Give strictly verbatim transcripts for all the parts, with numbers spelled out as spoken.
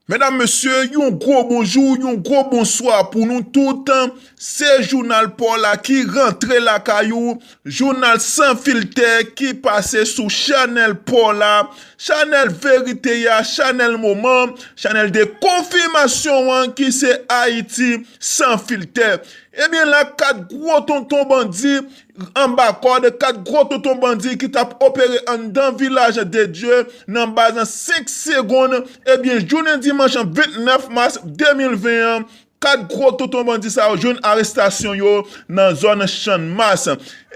Medam, mesye, yon gwo bonjou, yon gwo bonswa pou nou tout. Se jounal pa w la ki rantre lakay ou, jounal san filtè ki pase sou chanèl pa w la, chanèl verite a, chanèl moman, chanèl de konfimasyon an ki se Ayiti san filtè. Ebyen la, kat gwo tonton bandi anba kòd, kat gwo tonton bandi ki t ap opere anndan Vilaj de Dye nan baz senk segonn, ebyen, jounen dimanch vennèf mas de mil ven an, kat gwo tonton bandi sa yo jwenn arestasyon yo nan zòn Channmas.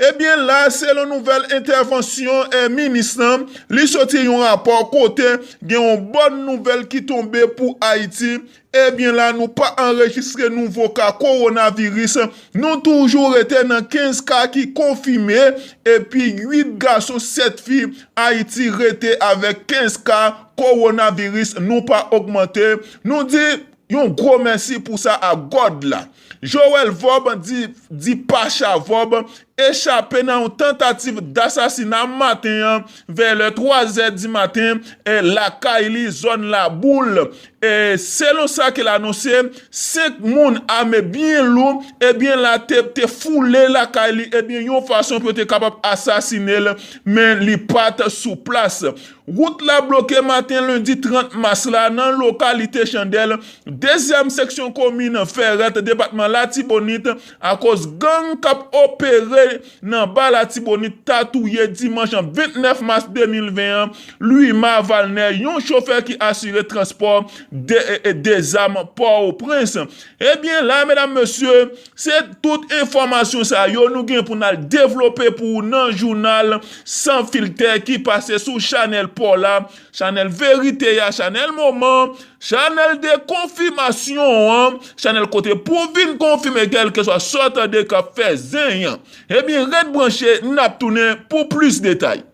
Ebyen la, selon nouvèl entèvansyon, eh, minis lan, li soti yon rapò kote gen yon bòn nouvèl ki tonbe pou Ayiti. Ebyen la, nou pa anrejistre nouvo ka kowonaviris. Nou toujou rete nan kenz ka ki konfime, epi uit gason, sèt fi. Ayiti rete avèk kenz ka kowonaviris. Nou pa ogmante. Nou di yon gwo mèsi pou sa a God la. Joel Vob di, di Pacha Vob, echape nan yon tantativ dasasina maten an, vè lè twa zè di maten, e lakay li, zòn Laboul. E selon sa ke l anonse, senk moun ame byen lou, ebyen, la te, te foule lakay li, ebyen, yon fason pou yo te kapab asasine l, men li pa t sou plas. Wout la bloke maten lendi trant mas la nan lokalite Chandèl, dezyèm seksyon komin Fèrèt, depatman Latibonit, akoz gang k ap opere nan Ba Latibonit ta touye dimanch vennèf mas de mil ven an, Lwima Valnè, yon chofè ki asire transpò de, e, e, dezam Pòtoprens. Ebyen la, medam, mesye, se tout enfòmasyon sa yo nou gen pou n al devlope pou ou nan jounal san filtè ki pase sou chanèl pa w la, chanèl verite a, chanèl moman, chanèl de konfimasyon an, chanèl kote pou vin konfime kèlkeswa sa w tande k ap fè zen an. Ebyen, ret branche, n ap tounen pou plis detay.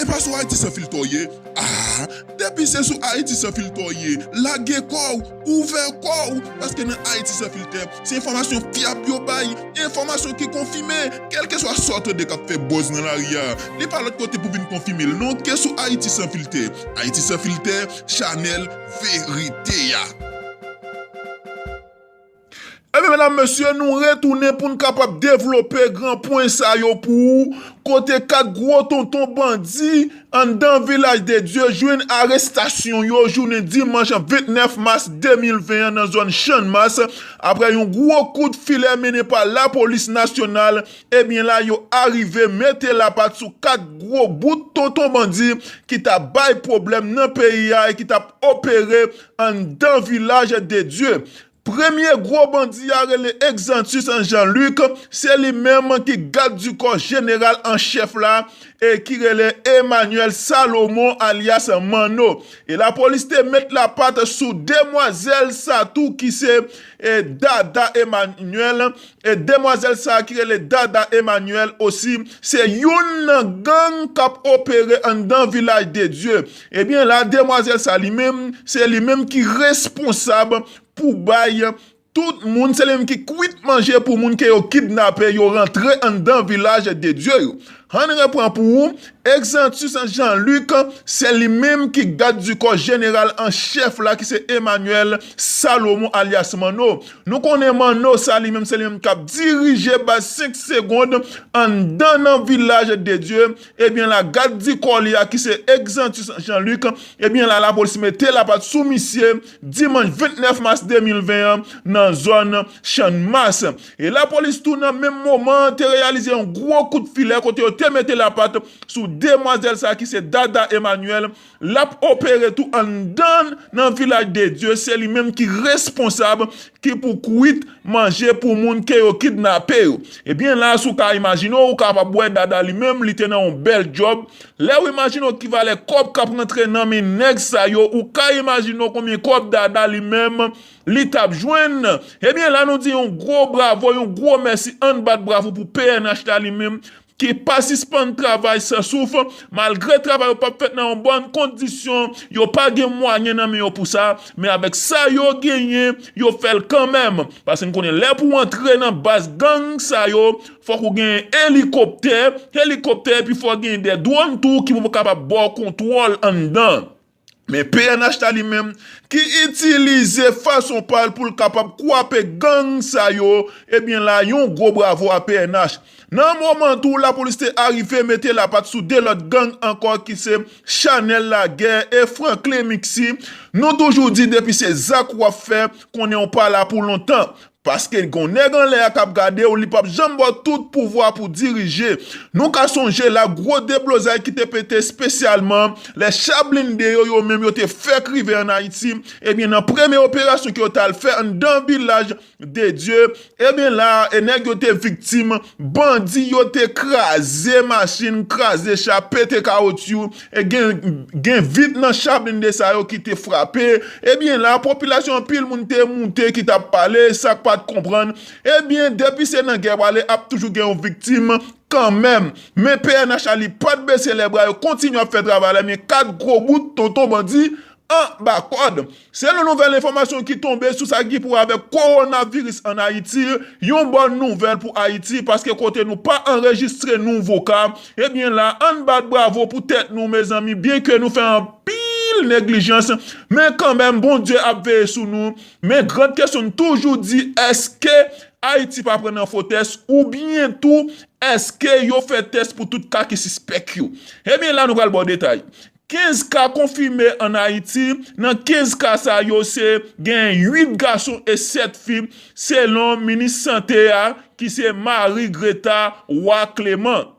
E pa sou Ayiti san filtè w ye? Ah, depi se sou Ayiti san filtè w ye, lage kò w, ouvè kò w, paske nan Ayiti san filtè, se enfòmasyon fyab yo bay, enfòmasyon ki konfime, kèlkeswa sa w tande k ap fè buzz nan lari a. Li pa lòt kote pou vin konfime l non ke sou Ayiti san filtè. Ayiti san filtè, chanèl verite a. Ebyen, medam, mesye, nou retounen pou n kapab devlope gran pwen sa yo pou ou, kote kat gwo tonton bandi anndan Vilaj de Dye jwenn arestasyon yo jounen dimanch vennèf mas de mil ven an nan zòn Channmas, apre yon gwo kout filè mennen pa lapolis nasyonal. Ebyen la, yo arive mete lapat sou kat gwo bout tonton bandi ki t ap bay pwoblèm nan peyi a e ki t ap opere anndan Vilaj de Dye. Premye gwo bandi a rele Exantus Jean Luc, se li menm ki gad di kò jeneral an chèf la, e ki rele Emmanuel Salomon alyas Manno. E lapolis te met lapat sou demwazèl sa tou ki se, e, Dada Emmanuel, e demwazèl sa ki rele Dada Emmanuel osi, se youn nan gang k ap opere anndan Vilaj de Dye. Ebyen la, demwazèl sa li menm, se li menm ki responsab pou bay tout moun, se li menm ki kwit manje pou moun ke yo kidnape, yo rantre anndan Vilaj de Dye yo. Ann repran pou ou, Exantus Jean Luc, se li menm ki gad di kò jeneral an chèf la, ki se Emmanuel Salomon alyas Manno. Nou konnen Manno sa li menm, se li menm k ap dirije baz senk segonn anndan nan Vilaj de Dye. Ebyen la, gad di kò li a, ki se Exantus Jean Luc, ebyen la, lapolis mete lapat sou misye dimanch vennèf mas de mil ven an nan zòn Channmas. E lapolis tou nan menm moman an te reyalize yon gwo kout filè kote yo te mete lapat sou demwazèl sa ki se Dada Emmanuel. L ap opere tou anndan nan Vilaj de Dye, se li menm ki responsab, ki pou kwit manje pou moun ke yo kidnape yo. Ebyen la, si w ka imajine w, ou kapab wè Dada li menm, li te nan yon bèl djòb. Lè w imajine w ki valè kòb k ap rantre nan men nèg sa yo, ou ka imajine w konbyen kòb Dada li menm, li t ap jwenn. Ebyen la, nou di yon gwo bravo, yon gwo mèsi, ann bat bravo pou P N H la li menm, ki pa sispann travay san souf, malgre travay yo p ap fèt nan yon bòn kondisyon, yo pa gen mwayen nan men yo pou sa, men avèk sa yo genyen, yo fè l kanmenm. Paske n konnen lè pou w antre nan baz gang sa yo, fòk ou gen elikoptè, elikoptè, epi fòk gen de dwòn tou ki pou kapab ba w kontwòl anndan. Men P N H la li menm, ki itilize fason pa l pou l kapab kwape gang sa yo, ebyen la, yon gwo bravo a P N H. Nan moman tou, lapolis te arive mete lapat sou de lòt gang ankò ki se Chanèl Lagè e Franklin Mixi. Nou toujou di depi se zak w ap fè, konnen w pa la pou lontan. Paske gon nèg anlè a k ap gade w, li p ap janm ba w tout pouvwa pou dirije. Nou ka sonje la gwo deblozay ki te pete espesyalman lè cha blende yo, yo menm yo te fèk rive ann Ayiti. Ebyen, nan premye operasyon ke yo t al fè anndan Vilaj de Dye, ebyen la, e nèg yo te viktim, bandi yo te kraze machin, kraze cha, pete kawotyou, e gen, gen vit nan cha blende sa yo ki te frape. Ebyen la, popilasyon, anpil moun te moute ki t ap pale, sa k pa t konprann. Ebyen, depi se nan gè prale, ap toujou gen yon viktim kanmenm. Men P N H la, li pa t bese lè bra, yo kontinye ap fè travay la, men kat gwo bout tonton bandi anba kòd. Selon nouvèl enfòmasyon ki tonbe sou sa ki pou avèk kowonaviris ann Ayiti, yon bòn nouvèl pou Ayiti, paske kote nou pa anrejistre nouvo ka, ebyen la, ann bat bravo pou tèt nou, mezanmi, byenke nou fè anpil neglijans, men kanmenm, Bondye ap veye sou nou. Men gran kesyon n toujou di, èske Ayiti pa pran nan fo tès, oubyen tou, èske yo fè tès pou tout ka ki sispèk yo? Ebyen la, nou pral ba w detay. Kenz ka konfime ann Ayiti. Nan kenz ka sa yo, se gen uit gason e sèt fi, selon minis sante a, ki se Marie Greta Roy Clement.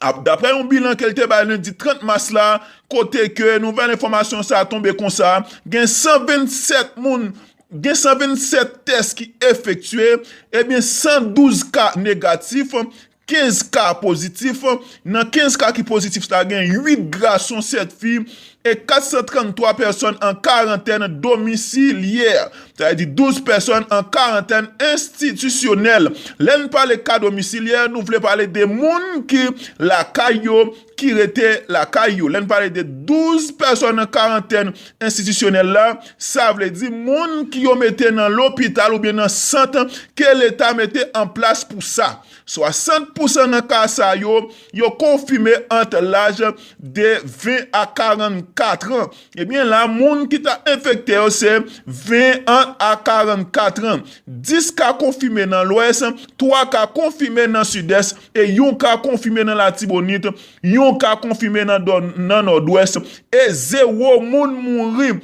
Ap, daprè yon bilan ke l te bay lendi trant mas la, kote ke nouvèl enfòmasyon sa a tonbe konsa, gen san vennsèt moun, gen san vennsèt tès ki efektye, ebyen, san douz ka negatif, kenz ka pozitif. Nan kenz ka ki pozitif sa, gen uit gason, sèt fi, e kat san tranntwa pèsòn an karantèn domisilyè. Sa vle di douz pèsòn an karantèn enstitisyonèl. Lè n pale ka domisilyè, nou vle pale de moun ki lakay yo, ki rete lakay yo. Lè n pale de douz pèsòn an karantèn enstitisyonèl la, sa vle di moun ki yo mete nan lopital oubyen nan sant ke Leta mete an plas pou sa. Swasant pousan nan ka sa yo, yo konfime ant laj de ven a karannkat an. Ebyen la, moun ki ta enfekte yo se ven an a karannkat an. Dis ka konfime nan Lwès, twa ka konfime nan Sidès e yon ka konfime nan Latibonit, yon ka konfime nan dò-, nan Nòdwès e zewo moun mouri.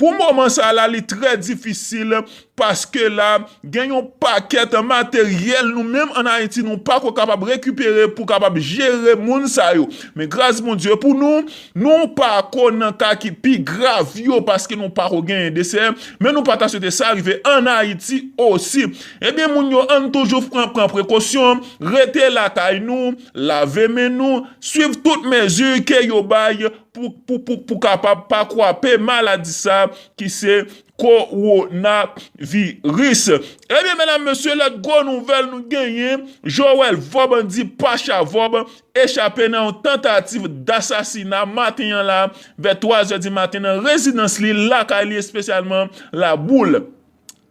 Pou moman sa la, li trè difisil paske la, gen yon pakèt materyèl nou menm ann Ayiti, nou pako kapab rekipere pou kapab jere moun sa yo. Men gras Bondye pou nou, nou pako nan ka ki pi grav yo paske nou pako genyen desè, men nou pa ta swete sa rive ann Ayiti osi. Ebyen, moun yo, ann toujou pran, pran prekosyon, rete lakay nou, lave men nou, swiv tout mezi ke yo bay pou, pou, pou, pou kapab pa kwape maladi sa ki se kowonaviris. Ebyen, medam, mesye, lòt gwo nouvèl nou genyen, Joël Vob, di Pacha Vob, echape nan yon tantativ dasasina maten an la, vè twa zè di maten, nan rezidans li, lakay li, espesyalman Laboul.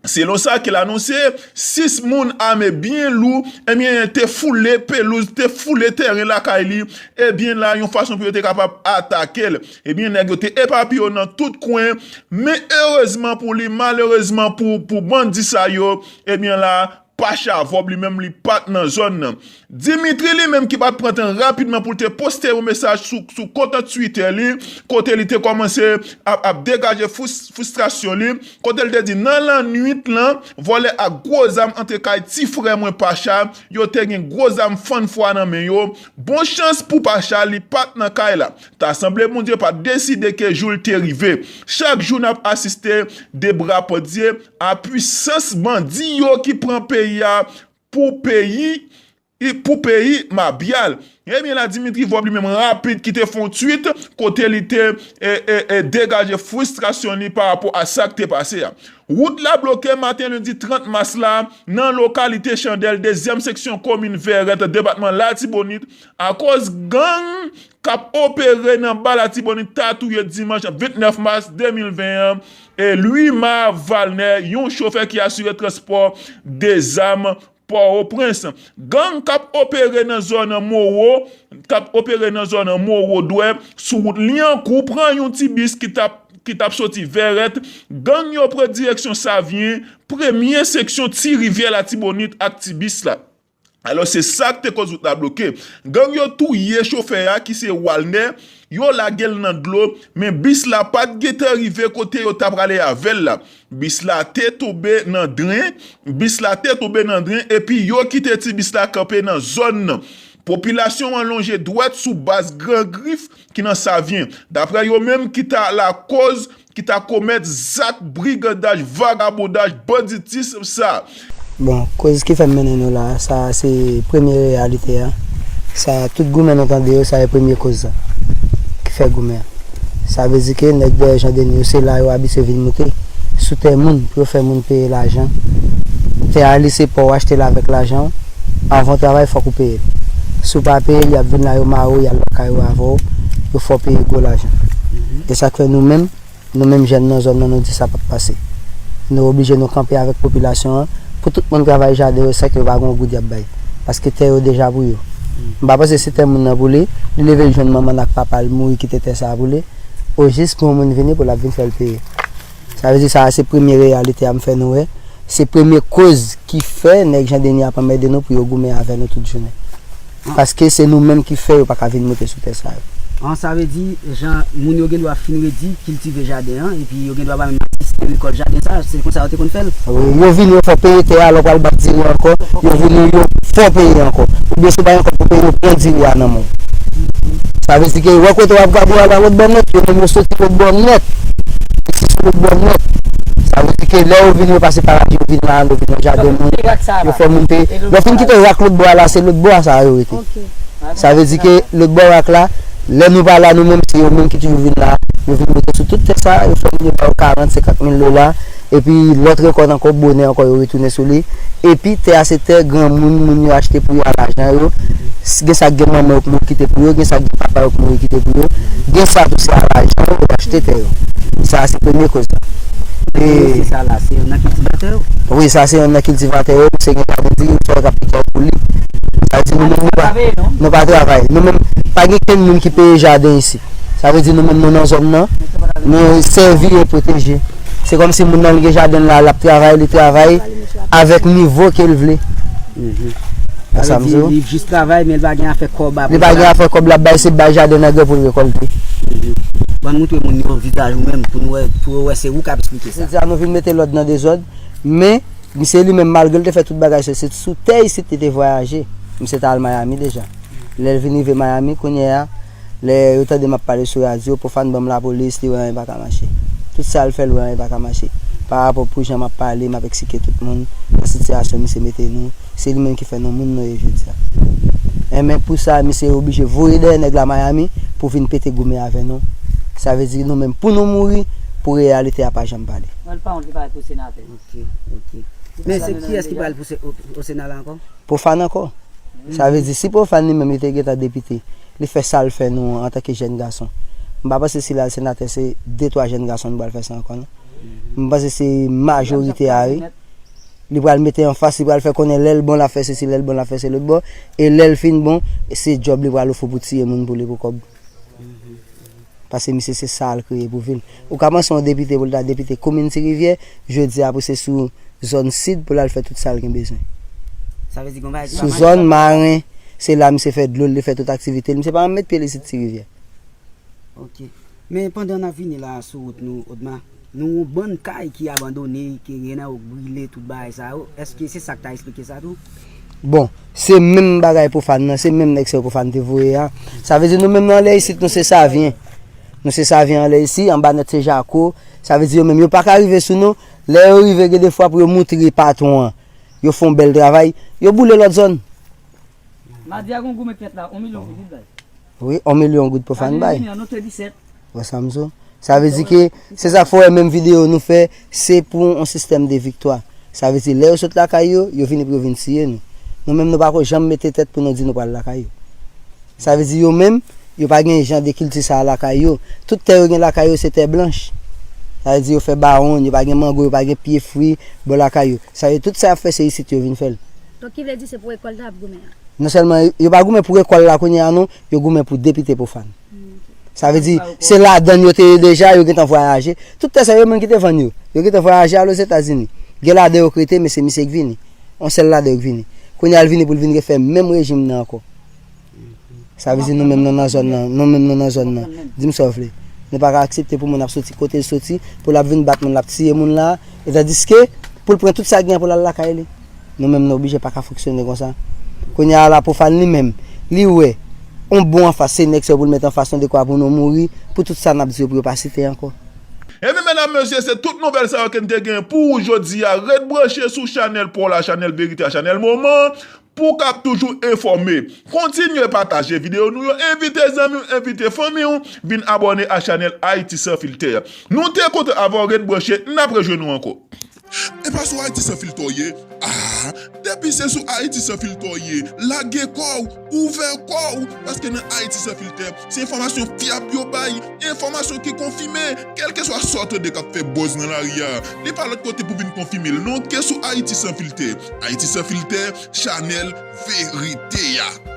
Selon sa ke l anonse, sis moun ame byen lou, ebyen, te foule pelouz, te foule tèren lakay li, ebyen, la, yon fason pou yo te kapab atake l. Ebyen, nèg yo te epapiye yo nan tout kwen, men erezman pou li, malerezman pou, pou bandi sa yo, ebyen, la, Pacha Vob li menm li pa t nan zòn nan. Dimitri li menm ki pa t pran tan rapidman pou l te poste yon mesaj sou, sou kont Twitter li, kote li te kòmanse ap, ap degaje frus-, fristrasyon li, kote l te di, nan lannwit lan, vòlè ak gwo zam antre kay ti frè mwen Pacha, yo te gen gwo zam fann fwa nan men yo. Bon chans pou Pacha, li pa t nan kay la. Ta sanble Bondye pa t deside ke jou l te rive. Chak jou n ap asiste de bra pandye a pwisans bandi yo ki pran peyi a pou peyi, pou peyi mabyal. Ebyen la, Dimitri Vob li menm rapid ki te fè yon tweet kote li te, e, e, e, degaje fristrasyon li pa rapò a sa k te pase a. Wout la bloke maten lendi trant mas la nan lokalite Chandèl, dezyèm seksyon komin Vèrèt, depatman Latibonit, akoz gang k ap opere nan Ba Latibonit ta touye dimanch vennèf mas de mil ven an, e Louis Mar Valner, yon chofè ki asire transpò de zam Pòtoprens. Gang k ap opere nan zòn Mowo, k ap opere nan zòn Mowo Dwè, sou wout Lyankou, pran yon ti bis ki t ap, ki t ap soti Vèrèt, gang yo pran direksyon Savyen, premye seksyon Ti Rivyè Latibonit ak Ti Bis la. Alò, se sa k te koz wout la bloke. Gang yo touye chofè a ki se Walner, yo lage l nan dlo, men bis la pa t gentan rive kote yo ta prale avè l la. Bis la te tonbe nan dren, bis la te tonbe nan dren epi yo kite ti bis la kanpe nan zòn nan. Popilasyon an lonje dwèt sou baz Gran Grif ki nan Savyen. Daprè yo menm ki ta lakoz, ki ta komèt zak brigandaj, vagabondaj, banditis sa. Bon, koz ki fè m mennen nou la, sa se premye reyalite a. Sa tout goumen nou tande yo, sa e premye koz sa ki fè goumen an. Sa vle di ke nèg dèyè Jan Deni yo se la yo abitye vin moute sou tè moun pou yo fè moun peye lajan. Tè a li se pa w achte l avèk lajan w, anvan w travay fòk ou peye l. Si w pa peye l, y ap vin la yo mare w, y al lakay ou avè w, yo fè w peye gwo lajan. E sa k fè nou menm, nou menm jèn nan zòn nan nou di sa p ap pase. Nou oblije nou kanpe avèk popilasyon an pou tout moun travay jaden yo san ke yo pa gen yon goud y ap bay. Paske tè yo deja pou yo. M pa panse se tè moun nan pou li, li leve l jwenn manman l ak papa l mouri kite tè sa a pou li. Ojis pou yon moun vini pou l ap vin fè l peye. Sa vle di sa a se premye reyalite a m fè nou wè. Se premye koz ki fè nèg Jan Deni ap anmède nou pou yo goumen avè nou tout jounen. Paske se nou menm ki fè yo pa ka vin moute sou tè sa yo. An sa vle di jan moun yo gen dwa fin redi kiltive jaden an epi yo gen dwa pa menm asiste rekòt jaden sa, se konsa yo te konn fè l. Wi, yo vini yo fè w peye tè a, lè w pral bat diri ankò, yo vini yo fè w peye ankò. Oubyen si w pa gen kòb pou peye, yo pran diri a nan men w. Sa vle di ke wè kote w ap gade a la lòt bò nèt, yo menm yo soti lòt bò nèt. Yo soti lòt bò nèt. Sa vle di ke lè yo vini yo pase paraje, yo vin la, yo vin nan jaden moun, yo fè moun peye. Lè w fin kite rak lòt bò a la, se lòt bò a sa a yo rete. Sa vle di ke lòt bò rak la, lè nou pa la nou menm, se yo menm ki toujou vin la, yo vin rete sou tout tè sa a, yo fè moun yo ba yo karant, senkant mil dola, epi lòt rekòt ankò, bonè ankò yo retounen sou li. Epi tè a se tè granmoun, moun yo achte pou yo a lajan yo. Gen sa k gen manman yo k mouri kite pou yo, gen sa k gen papa yo k mouri kite pou yo. Gen sa tou se a lajan yo yo achte tè yo. Sa a se premye koz la. E. Se sa la, se yonn nan kiltivatè yo? Wi, sa se yonn nan kiltivatè yo, misye gen jaden diri, misye wè k ap pike pou li. Sa vle di nou menm nou pa, nou pa travay. Nou menm, pa gen kenn moun ki peye jaden isit. Sa vle di nou menm nou nan zòn nan, nou sèvi e pwoteje. Se kòmsi moun nan li gen jaden l la, l ap travay, li travay avèk nivo ke l vle. Sa vle di li jis travay men li pa gen afè kòb ap. Li pa gen afè kòb l ap bay, se bay jaden nèg yo pou l rekòlte. Ban n moutre moun yo vizaj ou menm pou nou wè, pou yo wè se ou k ap esplike sa. Jodi a nou vin mete lòd nan dezòd, men misye li menm malgre l te fè tout bagay sa, se sou tè isit li te vwayaje. Misye t al Miami deja. Lè l vin rive Miami kounye a, lè yo tande m ap pale sou radyo, Pwofàn ban m lapolis, li wè anyen pa ka mache. Tout sa l fè l wè anyen pa ka mache. Pa rapò pou jan m ap pale, m ap eksplike tout moun nan sitiyasyon misye mete nou, se li menm ki fè nou moun nou ye jodi a. Enben pou sa misye oblije voye dèyè nèg la Miami pou vin pete goumen avè nou. Sa vle di nou menm pou nou mouri pou reyalite a pa janm pale. Mwen pa wont li parèt pou senatè. Ok, ok. Men se kiyès ki pral pou o Sena la ankò? Pwofàn ankò. Sa vle di si Pwofàn li menm li te gentan depite, li fè sa l fè nou antanke jèn gason. M pa panse si l al senatè se de twa jèn gason nou pral fè sa ankò non. M panse se majorite a wi. Li pral mete anfas, li pral fè konnen lè l bon l ap fè sesi, lè l bon l ap fè se lòt bò. E lè l fin bon, se djòb li pral ofri pou tiye moun pou li pou kòb. Paske misye se sa l kreye pou vi l. Ou ka panse yon depite pou l ta depite komin Ti Rivyè, jodi a pou se sou zòn sid pou l al fè tout sa l gen bezwen. Sa vle di gon bagay ki pa mache. Sou zòn maren, se la misye fè dlo l, li fè tout aktivite l. Misye pa janm met pye l isit Ti Rivyè. Ok. Men pandan n ap vini la sou wout nou, Odma, nou yon bann kay ki abandone, ki gen nan yo brile, tout bagay sa yo. Èske se sa k ta esplike sa tou? Bon, se menm bagay Pwofàn nan, se menm nèg sa yo Pwofàn te voye a. Sa vle di nou menm nou anlè isit, nou se Savyen. Nou se Savyen anlè isi, anba nèt se Jako. Sa vle di yo menm yo pa ka rive sou nou. Lè yo rive gen de fwa pou yo moutre patwon an, yo fè yon bèl travay, yo boule lòt zòn. Madi a gon goumen k fèt la, yon milyon goud li bay. Wi, yon milyon goud Pwofàn bay. Madi vini an, nou te disèt. Wè sa m di w? Sa vle di ke se sa k fè w wè menm videyo nou fè, se pou yon sistèm de viktwa. Sa vle di lè yo sot lakay yo, yo vini pou yo vin tiye nou. Nou menm nou pako janm mete tèt pou nou di nou pral lakay yo. Sa vle di yo menm, yo pa gen jan de kilti sa a lakay yo. Tout tè yo gen lakay yo se tè blanch. Sa vle di yo fè bawonn, yo pa gen mango, yo pa gen pye fwi bò lakay yo. Sa vle di tout sa y ap fè se isit yo vin fè l. Donk ki vle di se pou rekòl la y ap goumen an? Non sèlman yo pa goumen pou rekòl la kounye a non, yo goumen pou depite Pwofàn. Sa vle di, se ladann yo te ye deja, yo gentan vwayaje. Tout tè sa yo, moun ki te vann yo. Yo gentan vwayaje al Ozetazini. Gen ladan yo k rete, men se misye k vini. Yon sèl ladan yo k vini. Kounye a l vini pou l vin refè menm rejim nan ankò. Sa vle di nou menm nou nan zòn nan, nou menm nou nan zòn nan. Di m sa w vle. Nou pa ka aksepte pou moun ap soti kote l soti, pou l ap vin bat moun, l ap tiye moun la, e tandiske pou l pran tout sa gen pou l al lakay li. Nou menm nou oblije pa ka fonksyone konsa. Kounye a la Profane li menm, li wè yon bon anfas, se nèg sa yo pou l met anfas nou dekwa pou nou mouri, pou tout sa n ap di yo pou yo pa site ankò. Ebyen medam mesye, se tout nouvèl sa yo ke n te gen pou ou jodi a. Ret branche sou chanèl pa w la, chanèl verite a, chanèl moman, pou w kab toujou enfòme. Kontinye pataje videyo nou yo, envite zanmi w, envite fanmi w vin abòne a chanèl Ayiti San Filtè. Nou te kontan avè w, ret branche, n ap rejwenn ou ankò. E pa sou Ayiti San Filtè w ye? Ah, depi se sou Ayiti San Filtè w ye, lage kò w, ouvè kò w, paske nan Ayiti San Filtè, se enfòmasyon fyab yo bay, enfòmasyon ki konfime, kèlkeswa sa w tande k ap fè buzz nan lari a, li pa lòt kote pou vin konfime l non ke sou Ayiti San Filtè. Ayiti San Filtè, chanèl verite a.